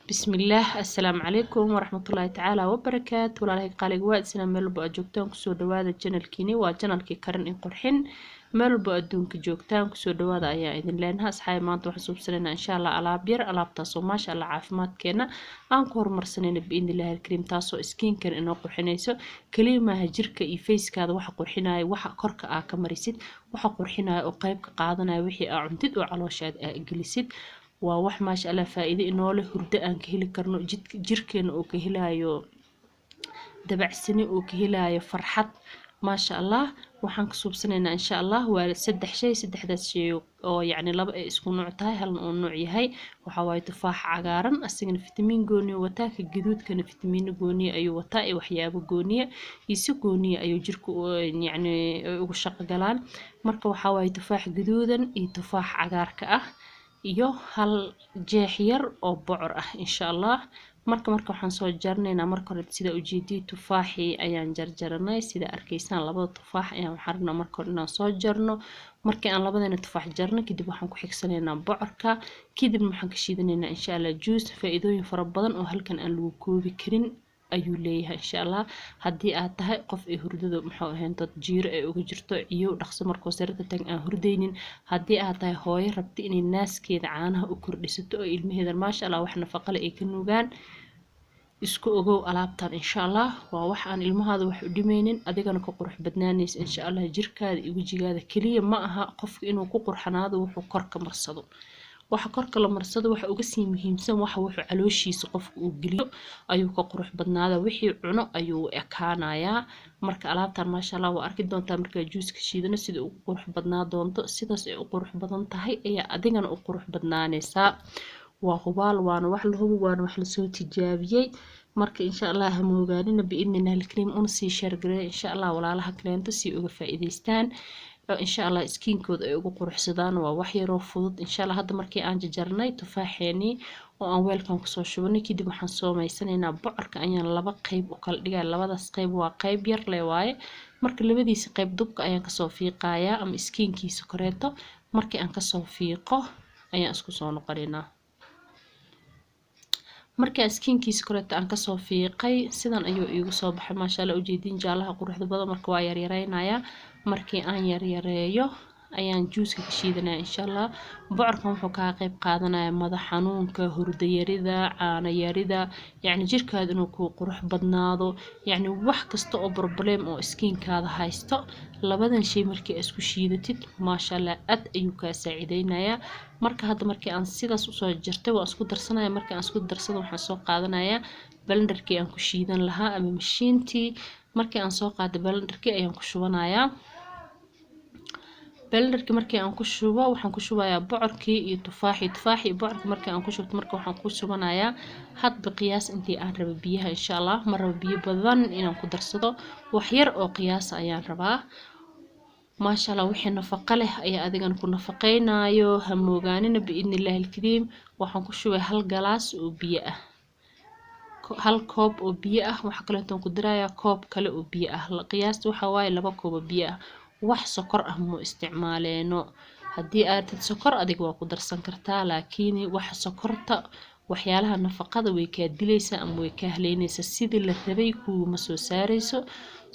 Bismillaah, assalaamu calaykum waraxmatullaahi tacaala wabarakaatu. Walaalahay qaaliga, waa isna meel walba aad joogtaan, kusoo dhawaada channelkiini. Waa channelkii Karin in Qurxin. Meel walba adduunka joogtaan, kusoo dhawaada ayaa idin leenaha. Asxaabi, maanta waxaan suubsanaynaa, insha Allah, alaab yar, alaabtaasoo maasha Allah caafimaadkeena aan ku horumarsanayna biidnillahi alkariim, taasoo skinkan inoo qurxinayso. Kaliya maaha jirka iyo facekaada waxa qurxinaya, waxa korka aa ka marisid waxa qurxinaya oo qayb ka qaadanaya wixii aa cuntid oo calooshaada aa gelisid. Waa wax maasha Allah faa-iido inoole, hurdo aan ka heli karno, jirkeena oo ka helayo dabacsani, oo ka helayo farxad, maasha Allah. Waxaan ka suubsanaynaa, insha Allah, waa saddex shay. Saddexdaas shay oo yacni laba ay isku nooc tahay, halna uu nooc yahay. Waxaa waaye tufaaxa cagaaran, asigana fitamiin gooniya wataa. Ka gaduudkana fitamiino gooniya ayuu wataa iyo waxyaabo gooniya iyo si gooniya ayuu jirka yacni ugu shaqo galaan. Marka waxaa waaye tufaax gaduudan iyo tufaax cagaarka ah iyo hal jeex yar oo bocor ah, insha Allah. Marka waxaan soo jaranaynaa marka hore, sida ujeediyay, tufaaxii ayaan jarjaranay. Sida arkaysaan, labada tufaax ayaan waxaan rabnaa marka hore inaan soo jarno. Markii aan labadeena tufaax jarno kadib, waxaan ku xigsanaynaa bocorka. Kadibna waxaan ka shiidanaynaa, insha Allah, juice. Faa-iidooyin fara badan oo halkan aan lagu koobi karin ayuu leeyahay, insha Allah. Haddii aad tahay qof ay hurdada, muxuu ahayn, dad jiiro ay uga jirto, ciyow dhaqso markuu sariirta tag aan hurdaynin, haddii aad tahay hooyo rabta inay naaskeeda caanaha u kordhisato oo ilmaheeda maasha Allah wax nafaqale ay ka nuugaan, isku ogow alaabtan, insha Allah. Waa wax aan ilmahaada wax u dhimaynin, adigana ka qurux badnaanaysa, insha Allah. Jirkaada iyo wejigaada keliya ma aha qofka inuu ku qurxanaado wuxuu korka marsado. Waxa korka la marsado waxa uga sii muhiimsan waxa wuxuu calooshiisa qofka uu geliyo ayuu ka qurux badnaada, wixii cuno ayuu ekaanayaa. Marka alaabtan maasha Allah waa arki doontaa markaa juuska shiidano sida ugu qurux badnaa doonto. Sidaas ay u qurux badan tahay ayaa adigana u qurux badnaanaysaa. Waa hubaal, waana wax la hubo, waana wax lasoo tijaabiyey. Marka insha Allah ha moogaanina, biidnillahi alkariim, una sii share gareeya, insha Allah, walaalaha kaleento si uga faa'iidaystaan, insha Allah, skinkooda ay ugu quruxsadaan. Waa wax yaroo fudud, insha Allah. Hadda markii aan jarjarnay tufaaxeenii oo aan weelkan kusoo shubanay kadib, waxaan soomaysanaynaa bocorka. Ayaan laba qeyb u kala dhigaya. Labadaas qeyb waa qeyb yar le waaye. Marka labadiisa qeyb dubka ayaan kasoo fiiqayaa ama skinkiisa koreeto. Markii aan kasoo fiiqo ayaan isku soo noqonaynaa. Markaa skinkiisa koreeto aan kasoo fiiqay, sidan ayuu iigu soo baxay, maasha Allah. Ujeedin jaalaha quruxda badan. Marka waa yaryareynayaa. Markii aan yaryareeyo ayaan juuska ka shiidanaya, insha Allah. Bocorkan wuxuu kaa qeyb qaadanaya madax xanuunka, hurdo yarida, caano yarida, yacni jirkaada inuu ku qurux badnaado, yacni wax kasta oo problem oo skinkaada haysto. Labadan shay markii aad isku shiidatid, maasha Allah, aad ayuu kaa saacideynayaa. Marka hadda markii aan sidaas usoo jartay, waa isku darsanaya. Markii aan isku darsado, waxaan soo qaadanayaa blenderkii aan ku shiidan lahaa ama mashiintii. Markii aan soo qaaday blenderkii ayaan ku shubanayaa. Blenderkii markii aan ku shubo, waxaan ku shubayaa bocorkii iyo tufaaxii. Tufaaxii iyo bocorkii markii aan ku shubto, marka waxaan ku shubanayaa hadba qiyaas intii aan rabo biyaha, insha Allah. Ma rabo biyo badan inaan ku darsado, wax yar oo qiyaasa ayaan rabaa, maasha Allah. Wixii nafaqo leh ayaa adigana ku nafaqeynayo. Ha moogaanina, biidnillahi alkariim. Waxaan ku shubay hal galaas oo biyo ah, hal koob oo biyo ah. Waxaa kaleeto ku darayaa koob kale oo biyo ah. Qiyaasta waxaa waaye 2 koob oo biyo ah. Wax sokor ah mu isticmaaleeno. Haddii aad sokor adiga waa ku darsan kartaa, laakiin wax sokorta, waxyaalaha nafaqada way kaa dilaysaa ama way kaa haleynaysaa, sidii la rabay kuuma soo saarayso.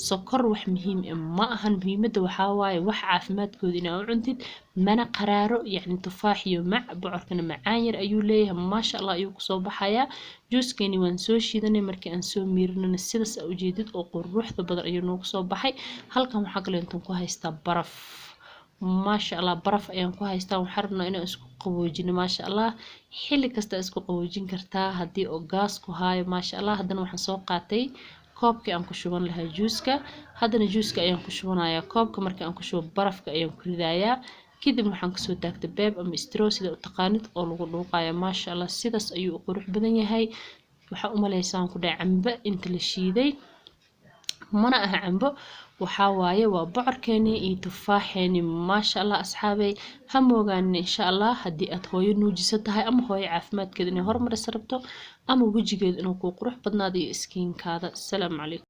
Sokor wax muhiim ah ma ahan. Muhiimadda waxaa waaye wax caafimaadkooda inaa u cuntid. Mana qaraaro, yacni tufaax iyo mac bocorkana macaan yar ayuu leeyahay, maasha Allah ayuu kusoo baxayaa. Juuskeeni waan soo shiidanay. Markii aan soo miirinana, sidaas aa ujeedid oo quruxda badan ayuu noogu soo baxay. Halkan waxaa kale intaan ku haystaa baraf, maasha Allah. Baraf ayaan ku haystaa. Waxaan rabnaa inaan isku qaboojino, maasha Allah. Xilli kasta isku qaboojin kartaa haddii oo gaas ku haayo, maasha Allah. Haddana waxaan soo qaatay koobkii aan ku shuban lahaa juuska. Haddana juuska ayaan ku shubanayaa koobka. Markii aan ku shubo, barafka ayaan ku ridayaa. Kadib waxaan kasoo taagtay beeb ama straw, sida u taqaanid, oo lagu dhuuqayo. Maasha Allah, sidaas ayuu u qurux badan yahay. Waxaa u malaysaan ku dhahay cambe inta la shiiday. Mana aha cambo, waxaa waaye waa bocorkeeni iyo tufaaxeeni, maasha Allah. Asxaabey, ha moogaanin, insha Allah, haddii aad hooyo nuujiso tahay ama hooyo caafimaadkeeda inay hormarisa rabto ama wejigeeda inuu kuu qurux badnaado iyo skinkaada. Asalaamu calaykum.